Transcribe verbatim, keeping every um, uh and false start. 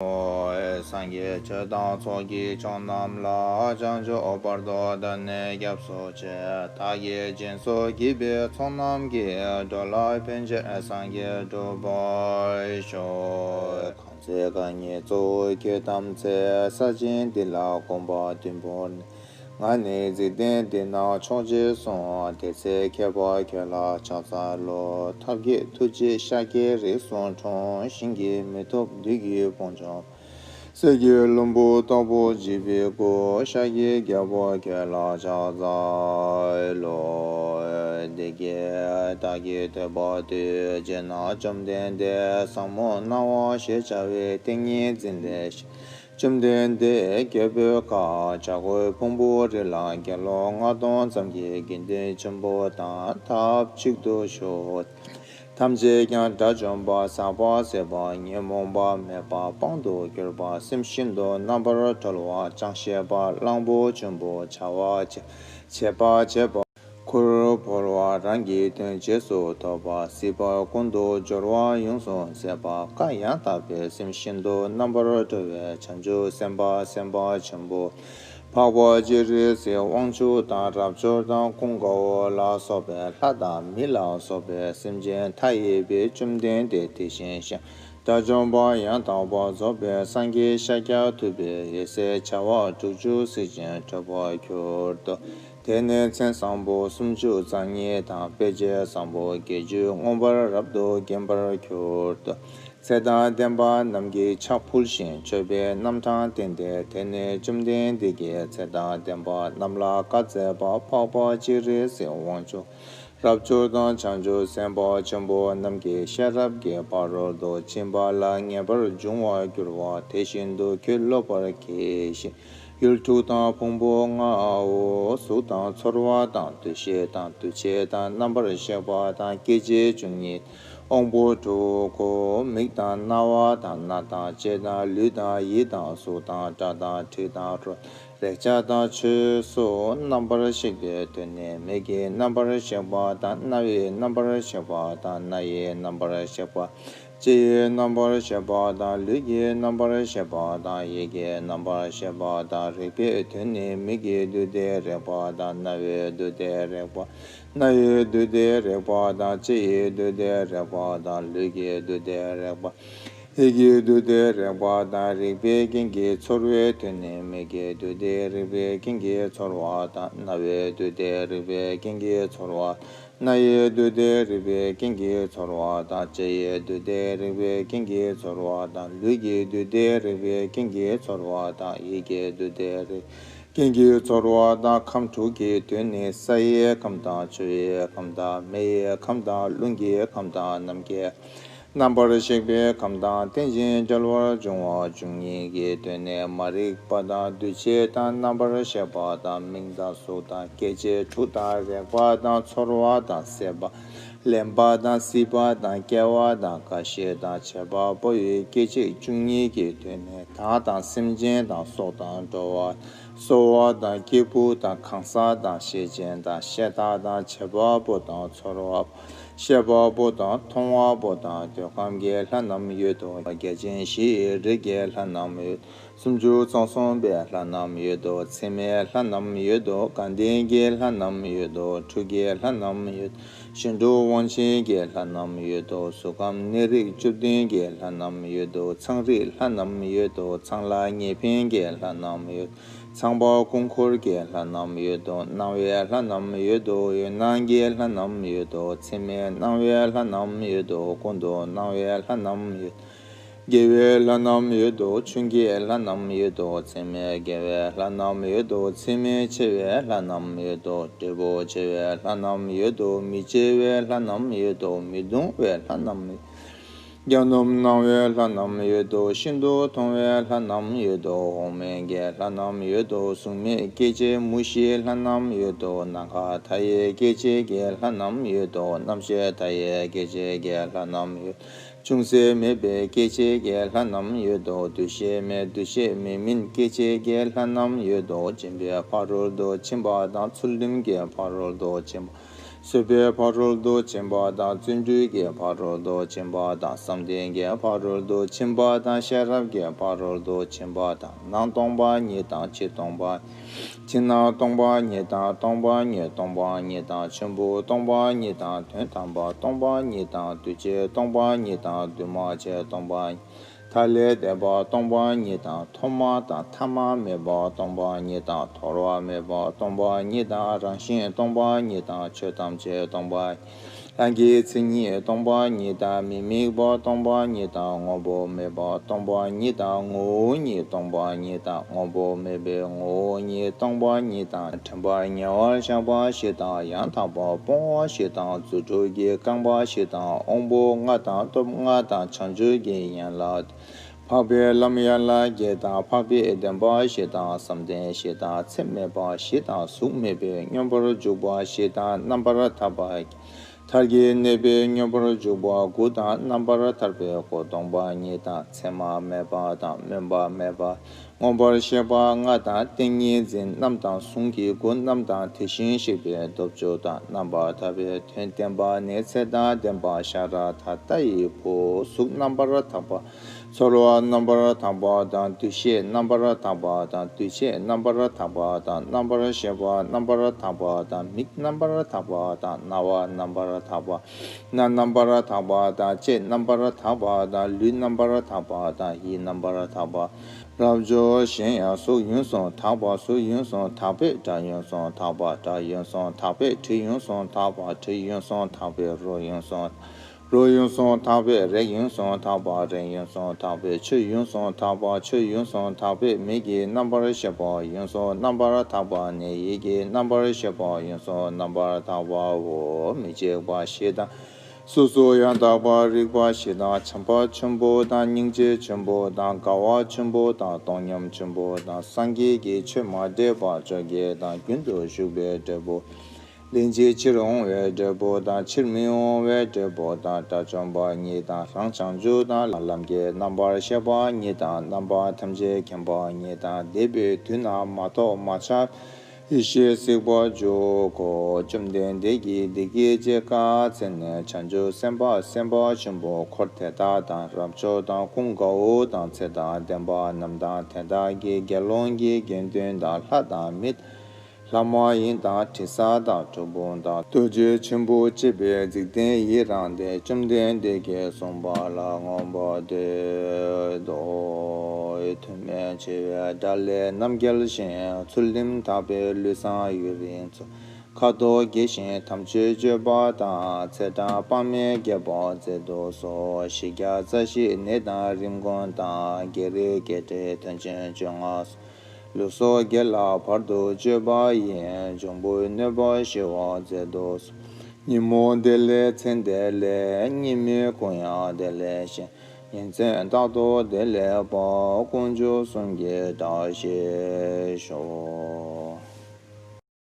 སངས་རྒྱས་ཆོས་དང་ཚོགས་ཀྱི་མཆོག་རྣམས་ལ། བྱང་ཆུབ་བར་དུ་བདག་ནི་སྐྱབས་སུ་མཆི། བདག་གིས་སྦྱིན་སོགས་བགྱིས་པའི་ཚོགས་རྣམས་ཀྱིས། འགྲོ་ལ་ཕན་ཕྱིར་སངས་རྒྱས་འགྲུབ་པར་ཤོག་གང་ཚེ་རྐང་གཉིས་གཙོ་བོ་ཁྱོད་བལྟམས་ཚེ། ས་ཆེན་འདི་ལ་གོམ་པ་བདུན་བོར་ནས། ང་ནི་འཇིག་རྟེན་འདི་ན་མཆོག་ཅེས་གསུངས། དེ་ཚེ་མཁས་པ་ཁྱོད་ལ་ཕྱག་འཚལ་ལོ། ཐབས་མཁས་ཐུགས་རྗེས་ཤཱཀྱའི་རིགས་སུ་འཁྲུངས། གཞན་གྱིས་མི་ཐུབ་བདུད་ཀྱི་དཔུང་འཇོམས། གསེར་གྱི་ལྷུན་པོ་ལྟ་བུ་བརྗིད་པའི་སྐུ། ཤཱཀྱའི་རྒྱལ་པོ་ཁྱོད་ལ་ཕྱག་འཚལ་ལོ། འདི་སྐད་བདག་གིས་ཐོས་པ་དུས། རྗེས་ན་བཅོམ་ལྡན་འདས་ཟབ་མོ་སྣང་བ་ཞེས་བྱ་བའི་ཏིང་ངེ་འཛིན་ལས། བཅོམ་ལྡན་འདས་རྒྱལ་པོའི་ཁབ་བྱ་རྒོད་ཕུང་པོའི་རི་ལ་དགེ་སློང་ལྔ་སྟོང་ཙམ་གྱིས་དགེ་འདུན་ཆེན་པོ་དང་ཐབས་གཅིག་ཏུ་བཞུགས། ཐམས་ཅད་ཀྱང་དགྲ་བཅོམ་པ། ཟག་པ་ཟད་པ། ཉོན་མོངས་པ་མེད་པ་དཔང་དུ་གྱུར་པ། སེམས་ཤིན་ཏུ་རྣམ་པར་གྲོལ་བ། ཅང་ཤེས་པ། གླང་པོ་ཆེན་པོ། བྱ་བ་བྱེད་པ་བྱེད་པ། ཁུར་བོར་བ། རང་གི་དོན་རྗེས་སུ་ཐོབ་པ། སྲིད་པ་ཀུན་ཏུ་སྦྱོར་བ་ཡོངས་སུ་ཟད་པ། བཀའ་ཡང་དག་པའི་སེམས་ཤིན་ཏུ་རྣམ་པར་གྲོལ་བའི་བྱང་ཆུབ་སེམས་དཔའ་སེམས་དཔའ་ཆེན་པོ། འཕགས་པ་སྤྱན་རས་གཟིགས་དབང་ཕྱུག་དང་རབ་འབྱོར་དང་ཀུན་དགའ་བོ་ལ་སོགས་པའི་ལྷ་དང་མི་ལ་སོགས་པའི་སེམས་ཅན་མཐའ་ཡས་པའི་བཅོམ་ལྡན་འདས་དེ་བཞིན་གཤེགས་དགྲ་བཅོམ་པ་ཡང་དག་པར་རྫོགས་པའི་སངས་རྒྱས་ཤཱཀྱ་ཐུབ་པའི་འོད་ཟེར་བྱ་བ་དྲུག་ཅུ་གཟི་བརྗིད་འཕྲོ་བར་གྱུར་ཏོ། དེ་ནས་མཚན་བཟང་པོ་སུམ་ཅུ་རྩ་གཉིས་དང་དཔེ་བྱད་བཟང་པོ་བརྒྱད་ཅུ་མངོན་པར་རབ་ཏུ་བརྒྱན་པར་གྱུར་ཏོ། ཚེ་དང་ལྡན་པ་རྣམས་ཀྱིས་ཕྱག་ཕུལ་ཞིང་མཆོད་པའི་རྣམ་གྲངས་བསྟན་ཏེ། དེ་ནས་བཅོམ་ལྡན་འདས་ཀྱིས་ཚེ་དང་ལྡན་པ་རྣམས་ལ་བཀའ་སྩལ་པ། འཕགས་པ་སྤྱན་རས་གཟིགས་དབང་ཕྱུག་རབ་འབྱོར་དང་བྱང་ཆུབ་སེམས་དཔའ་ཆེན་པོ་རྣམས་ཀྱི་ཤེས་རབ་ཀྱི་ཕ་རོལ་ཏུ་ཕྱིན་པ་ལ་ངེས་པར་འབྱུང་བར་འགྱུར་བ་དེ་བཞིན་དུ་ཁྱོད་སློབ་པར་གྱིས་ཤིག་ཡུལ་དྲུག་དང་ཕུང་པོ་ལྔའོ། གཟུགས་དང་ཚོར་བ་དང་འདུ་ཤེས་དང་འདུ་བྱེད་དང་རྣམ་པར་ཤེས་པ་དང་སྐྱེ་མཆེད་བཅུ་གཉིས། དབང་པོ་དྲུག་གོ། མིག་དང་རྣ་བ་དང་སྣ་དང་ལྕེ་དང་ལུས་དང་ཡིད་དང་གཟུགས་དང་སྒྲ་དང་དྲི་དང་རོ། རེག་བྱ་དང་ཆོས་སོགས། རྣམ་པར་ཤེས་པའི་དོན་ནི་མིག་གི་རྣམ་པར་ཤེས་པ་དང་། རྣ་བའི་རྣམ་པར་ཤེས་པ་དང་། སྣ་ཡི་རྣམ་པར་ཤེས་པ། ལྕེ་ཡི་རྣམ་པར་ཤེས་པ་དང་། ལུས་ཀྱི་རྣམ་པར་ཤེས་པ་དང་། ཡིད་ཀྱི་རྣམ་པར་ཤེས་པ་དང་། རེག་པའི་དོན་ནི་མིག་གི་འདུས་ཏེ་རེག་པ་དང་། རྣ་བའི་འདུས་ཏེ་རེག་པ། སྣ་ཡི་འདུས་ཏེ་རེག་པ་དང་། ལྕེ་ཡི་འདུས་ཏེ་རེག་པ་དང་། ལུས་ཀྱི་འདུས་ཏེ་རེག་པ། ཡིད་ཀྱི་འདུས་ཏེ་རེག་པ་དང་། རེག་པའི་རྐྱེན་གྱིས་ཚོར་བའི་དོན་ནི་མིག་གི་འདུས་ཏེ་རེག་པའི་རྐྱེན་གྱིས་ཚོར་བ་དང་། རྣ་བའི་འདུས་ཏེ་རེག་པའི་རྐྱེན་གྱིས་ཚོར་བ། སྣ་ཡི་འདུས་ཏེ་རེག་པའི་རྐྱེན་གྱིས་ཚོར་བ་དང་། ལྕེ་ཡི་འདུས་ཏེ་རེག་པའི་རྐྱེན་གྱིས་ཚོར་བ་དང་། ལུས་ཀྱི་འདུས་ཏེ་རེག་པའི་རྐྱེན་གྱིས་ཚོར་བ་དང་། ཡིད་ཀྱི་འདུས་ཏེ་རེག་རྐྱེན་གྱིས་ཚོར་བ་དང་། ཁམས་དྲུག་གི་དོན་ནི་ས་ཡི་ཁམས་དང་། ཆུ་ཡི་ཁམས་དང་། མེ་ཡི་ཁམས་དང་། རླུང་གི་ཁམས་དང་། ནམ་མཁའི་རྣམ་པར་ཤེས་པའི་ཁམས་དང་། རྟེན་ཅིང་འབྲེལ་བར་འབྱུང་བ་བཅུ་གཉིས་ཀྱི་དོན་ནི་མ་རིག་པ་དང་། འདུ་བྱེད་དང་། རྣམ་པར་ཤེས་པ་དང་། མིང་དང་གཟུགས་དང་། སྐྱེ་མཆེད་དྲུག་དང་། རེག་པ་དང་། ཚོར་བ་དང་། སྲེད་པ། ལེན་པ་དང་། སྲིད་པ་དང་། སྐྱེ་བ་དང་། རྒ་ཤི་དང་། བྱེད་པ་པོ་ཡི་སྐྱེ་མཆེད་བཅུ་གཉིས་ཀྱི་དོན་ནི་བདག་དང་སེམས་ཅན་དང་སྲོག་དང་འགྲོ་བ། གསོ་བ་དང་། སྐྱེས་བུ་དང་། གང་ཟག་དང་། ཤེས་བྱེད་དང་། ཤ་སྟག་དང་། བྱེད་པ་པོ་དང་། ཚོར་བ། ཤེས་པ་པོ་དང་། མཐོང་བ་པོ་དང་། འདོད་ཁམས་ཀྱི་ལྷ་རྣམས་ཡོད་དོ། བརྒྱ་བྱིན་བཞི་ཡི་རིགས་ཀྱི་ལྷ་རྣམས་ཡོད། སུམ་ཅུ་རྩ་གསུམ་པའི་ལྷ་རྣམས་ཡོད་དོ། མཚེ་མའི་ལྷ་རྣམས་ཡོད་དོ། དགའ་ལྡན་གྱི་ལྷ་རྣམས་ཡོད་དོ། ཕྲུ་གུའི་ལྷ་རྣམས་ཡོད། ཞིང་དྲུག་དབང་ཆེན་གྱི་ལྷ་རྣམས་ཡོད་དོ། གཟུགས་ཁམས་གནས་རིགས་བཅུ་བདུན་གྱི་ལྷ་རྣམས་ཡོད་དོ། ཚངས་རིས་ལྷ་རྣམས་ཡོད་དོ། ཚངས་ལ་ངེས་པའི་གི་ལྷ་རྣམས་ཡོད། ཚངས་པ་ཀུན་འཁོར་གྱི་ལྷ་རྣམས་ཡོད་དོ། སྣང་བའི་ལྷ་རྣམས་ཡོད་དོ། འོད་སྣང་གི་ལྷ་རྣམས་ཡོད་དོ། མཚེ་མའི་སྣང་བའི་ལྷ་རྣམས་ཡོད་དོ། ཀུན་ཏུ་སྣང་བའི་ལྷ་རྣམས་ཡོད། དགེ་བའི་ལྷ་རྣམས་ཡོད་དོ། ཆོས་ཀྱི་ལྷ་རྣམས་ཡོད་དོ། མཚེ་མའི་དགེ་བའི་ལྷ་རྣམས་ཡོད་དོ། མཚེ་མའི་ཆེ་བའི་ལྷ་རྣམས་ཡོད་དོ། འབྲས་བུ་ཆེ་བའི་ལྷ་རྣམས་ཡོད་དོ། མི་ཆེ་བའི་ལྷ་རྣམས་ཡོད་དོ། མི་གདུང་བའི་ལྷ་རྣམས་ཡོད། གྱ་ནོམ་སྣང་བའི་ལྷ་རྣམས་ཡོད་དོ། ཤིན་ཏུ་མཐོང་བའི་ལྷ་རྣམས་ཡོད་དོ། འོག་མིན་གྱི་ལྷ་རྣམས་ཡོད་དོ། གཟུགས་མེད་སྐྱེ་མཆེད་མུ་བཞིའི་ལྷ་རྣམས་ཡོད་དོ། ནམ་མཁའ་མཐའ་ཡས་སྐྱེ་མཆེད་ཀྱི་ལྷ་རྣམས་ཡོད་དོ། རྣམ་ཤེས་མཐའ་ཡས་སྐྱེ་མཆེད་ཀྱི་ལྷ་རྣམས་ཡོད། ཅུང་ཟད་མེད་པའི་སྐྱེ་མཆེད་ཀྱི་ལྷ་རྣམས་ཡོད་དོ། འདུ་ཤེས་མེད་འདུ་ཤེས་མེད་མིན་སྐྱེ་མཆེད་ཀྱི་ལྷ་རྣམས་ཡོད་དོ། སྦྱིན་པའི་ཕ་རོལ་ཏུ་ཕྱིན་པ་དང་། ཚུལ་ཁྲིམས་ཀྱི་ཕ་རོལ་ཏུ་ཕྱིན་པ། བཟོད་པའི་ཕ་རོལ་ཏུ་ཕྱིན་པ་དང་། བརྩོན་འགྲུས་ཀྱི་ཕ་རོལ་ཏུ་ཕྱིན་པ་དང་། བསམ་གཏན་གྱི་ཕ་རོལ་ཏུ་ཕྱིན་པ་དང་། ཤེས་རབ་ཀྱི་ཕ་རོལ་ཏུ་ཕྱིན་པ་དང་། ནང་སྟོང་པ་ཉིད་དང་ཕྱི་སྟོང་པ། ཕྱི་ནང་སྟོང་པ་ཉིད་དང་། སྟོང་པ་ཉིད་སྟོང་པ་ཉིད་དང་། ཆེན་པོ་སྟོང་པ་ཉིད་དང་། དོན་དམ་པ་སྟོང་པ་ཉིད་དང་། འདུས་བྱས་སྟོང་པ་ཉིད་དང་། འདུས་མ་བྱས་སྟོང་པ་ཉིད། མཐའ་ལས་འདས་པ་སྟོང་པ་ཉིད་དང་། ཐོག་མ་དང་ཐ་མ་མེད་པ་སྟོང་པ་ཉིད་དང་། དོར་བ་མེད་པ་སྟོང་པ་ཉིད་དང་། རང་བཞིན་སྟོང་པ་ཉིད་དང་། ཆོས་ཐམས་ཅད་སྟོང་པ། ལྷན་སྐྱེས་མཚན་ཉིད་སྟོང་པ་ཉིད་དང་། མི་དམིགས་པ་སྟོང་པ་ཉིད་དང་། དངོས་པོ་མེད་པ་སྟོང་པ་ཉིད་དང་། ངོ་བོ་ཉིད་སྟོང་པ་ཉིད་དང་། དངོས་པོ་མེད་པའི་ངོ་བོ་ཉིད་སྟོང་པ་ཉིད་དང་། དྲན་པ་ཉེ་བར་བཞག་པ་བཞི་དང་། ཡང་དག་པར་སྤོང་བ་བཞི་དང་། རྫུ་འཕྲུལ་གྱིས་བསྐང་བ་བཞི་དང་། དབང་པོ་ལྔ་དང་། སྟོབས་ལྔ་དང་། བྱང་ཆུབ་ཀྱི་ཡན་ལག་འཕགས་པའི་ལམ་ཡན་ལག་བརྒྱད་དང་། འཕགས་པའི་བདེན་པ་བཞི་དང་། བསམ་གཏན་བཞི་དང་། ཚད་མེད་པ་བཞི་དང་། གཟུགས་མེད་པའི་སྙོམས་པར་འཇུག་པ་བཞི་དང་། རྣམ་པར་ཐར་པ། མཐར་གྱིས་གནས་པའི་སྙོམས་པར་འཇུག་པ་དགུ་དང་། རྣམ་པར་ཐར་པའི་སྒོ་སྟོང་པ་ཉིད་དང་། མཚན་མ་མེད་པ་དང་། སྨོན་པ་མེད་པ། མངོན་པར་ཤེས་པ་ལྔ་དང་། ཏིང་ངེ་འཛིན་རྣམས་དང་། གཟུངས་ཀྱི་སྐུ་རྣམས་དང་། དེ་བཞིན་གཤེགས་པའི་སྟོབས་བཅུ་དང་། རྣམ་པར་ཐར་པའི་དོན་བསྟན་པ་ནི། ཚེ་དང་ལྡན་པ་ཤ་ར་དྭ་ཏ་ཡི་བུ། གཟུགས་རྣམ་པར་དག་པ། ཚོར་བ་རྣམ་པར་དག་པ་དང་། འདུ་ཤེས་རྣམ་པར་དག་པ་དང་། འདུ་བྱེད་རྣམ་པར་དག་པ་དང་། རྣམ་པར་ཤེས་པ་རྣམ་པར་དག་པ་དང་། མིག་རྣམ་པར་དག་པ་དང་། རྣ་བ་རྣམ་པར་དག་པ། སྣ་རྣམ་པར་དག་པ་དང་། ལྕེ་རྣམ་པར་དག་པ་དང་། ལུས་རྣམ་པར་དག་པ་དང་། ཡིད་རྣམ་པར་དག་པ། རབ་འབྱོར་གཞན་ཡང་། གཟུགས་ཡུན་སོང་དག་པ། གཟུགས་ཡུན་སོང་དག་པས། སྒྲ་ཡུན་སོང་དག་པ། སྒྲ་ཡུན་སོང་དག་པས། དྲི་ཡུན་སོང་དག་པ། དྲི་ཡུན་སོང་དག་པས། རོ་ཡུན་སོང་། རོ་ཡུན་སོང་དག་པས། རེག་ཡུན་སོང་དག་པ། རེག་ཡུན་སོང་དག་པས། ཆོས་ཡུན་སོང་དག་པ། ཆོས་ཡུན་སོང་དག་པས། མིག་གི་རྣམ་པར་ཤེས་པ་ཡུན་སོང་རྣམ་པར་དག་པ་ནས། ཡིད་ཀྱི་རྣམ་པར་ཤེས་པ་ཡུན་སོང་རྣམ་པར་དག་པའོ། མི་འཇིགས་པ་བཞི་དང་། སོ་སོ་ཡང་དག་པར་རིག་པ་བཞི་དང་། བྱམས་པ་ཆེན་པོ་དང་། སྙིང་རྗེ་ཆེན་པོ་དང་། དགའ་བ་ཆེན་པོ་དང་། སྟོང་ཉམས་ཆེན་པོ་དང་། སངས་རྒྱས་ཀྱི་ཆོས་མ་འདྲེས་པ་བཅོ་བརྒྱད་དང་། རྒྱུན་དུ་ཞུགས་པའི་འབྲས་བུ། ལན་གཅིག་ཕྱིར་འོང་བའི་འབྲས་བུ་དང་། ཕྱིར་མི་འོང་བའི་འབྲས་བུ་དང་། དགྲ་བཅོམ་པ་ཉིད་དང་། རང་བྱང་ཆུབ་དང་། ལམ་གྱི་རྣམ་པར་ཤེས་པ་ཉིད་དང་། རྣམ་པ་ཐམས་ཅད་མཁྱེན་པ་ཉིད་དང་། འདས་པའི་དུས་ན་མ་ཐོགས་མ་ཆགས་ཡེ་ཤེས་གཟིགས་པ་འཇུག་གོ། བཅོམ་ལྡན་འདས་ཀྱིས་འདི་སྐད་ཅེས་བཀའ་སྩལ་ནས། བྱང་ཆུབ་སེམས་དཔའ་སེམས་དཔའ་ཆེན་པོ་འཁོར་དེ་དག་དང་། རབ་འབྱོར་དང་། ཀུན་དགའ་བོ་དང་། ཚེ་དང་ལྡན་པ་རྣམས་དང་། དེ་དག་གི་དགེ་སློང་གི་དགེ་འདུན་དང་། ལྷ་དང་མི་དང་། ལྷ་མ་ཡིན་དང་། དྲི་ཟ་དང་། གྲུལ་བུམ་དང་། རྡོ་རྗེ་ཆེན་པོ་བཅས་པའི་འཇིག་རྟེན་ཡི་རངས་ཏེ། བཅོམ་ལྡན་འདས་ཀྱིས་གསུངས་པ་ལ་མངོན་པར་བསྟོད་དོ། ཐུན་མིན་བྱེ་བའི་སྒྲ་ལས་རྣམ་རྒྱལ་ཞིང་། ཚུལ་ཁྲིམས་དག་པའི་ལུས་བཟང་ཡུན་རིང་འཚོ། ཁ་དོག་དགེ་ཞིང་དམ་ཆོས་སྤྱོད་པ་དང་། ཚེས་གྲངས་དཔག་མེད་བསྐལ་པ་བརྩལ་དུ་གསོལ། བཞི་བརྒྱ་རྩ་བཞིའི་ནད་དང་རིམས་ཀུན་དང་། བགེགས་རིགས་བརྒྱད་ཁྲི་དོན་ཆེན་བཅོ་ལྔ་སོགས། ལུགས་སྲོག་བརྒྱད་ལ་བར་དུ་གཅོད་པ་ཡི། འབྱུང་པོའི་གནོད་པ་ཞི་བར་མཛད་དུ་གསོལ། ཉོན་མོངས་བདེ་ལེགས་མཚན་བདེ་ལེགས། གཉིས་མེད་ཀུན་ཡང་བདེ་ལེགས་ཤིང་། ཉིན་མཚན་རྟག་ཏུ་བདེ་ལེགས་པ། དཀོན་མཆོག་གསུམ་གྱི་བཀྲ་ཤིས་ཤོག།